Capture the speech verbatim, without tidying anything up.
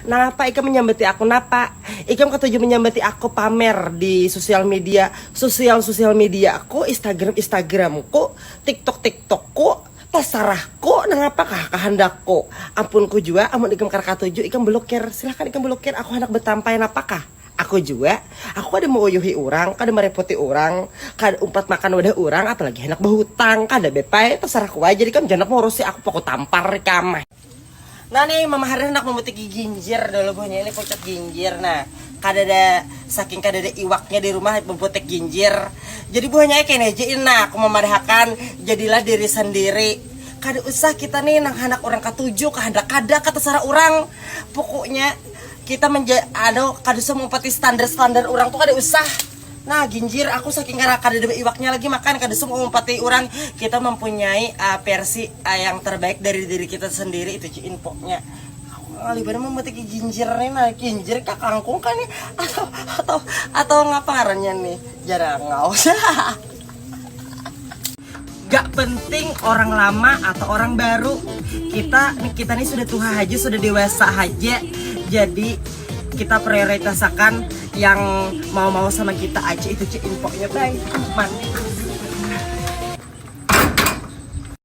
Napa ikam menyambati aku napa? Ikam katuju menyambati aku pamer di sosial media, sosial sosial media aku, Instagram Instagramku, TikTok TikTokku, tasarahku, nangapakah kahandakku. Ampunku jua, amun ikam kada katuju, ikam blokir, silahkan ikam blokir, aku handak betampai napakah. Aku jua, aku kada meuyuhi urang, kada merepoti urang, kada umpat makan wadah urang, apalagi handak bahutang, kada bepai, tasarahku aja, jadi kam jangan mengurusi aku, paku tampar ikam. Nah nih, mama hari hendak memutiki ginjir dulu buahnya ini, pucuk ginjir. Nah, kada ada, saking kada ada iwaknya di rumah, memutik ginjir. Jadi buahnya kayak aja ini, nah, aku memadahakan, jadilah diri sendiri. Kada usah kita nih nang anak orang katuju, kehendak kada, kata sarah orang. Pokoknya kita menja anu, kada usah mempati standar-standar orang tuh, kada usah. Nah, ginjir aku saking kada kada ada iwaknya lagi makan, kada usah mempati orang. Kita mempunyai uh, versi uh, yang terbaik dari diri kita sendiri, itu ci infoknya. Aku ngalih banar memetik ginjir nih, nah, ginjir kakangkung kan nih, atau atau atau ngapa ngarannya nih, jarangau. Gak penting orang lama atau orang baru, kita kita nih sudah tua aja, sudah dewasa aja, jadi kita prioritasakan yang mau-mau sama kita aja, itu ci infoknya, bye. Aman.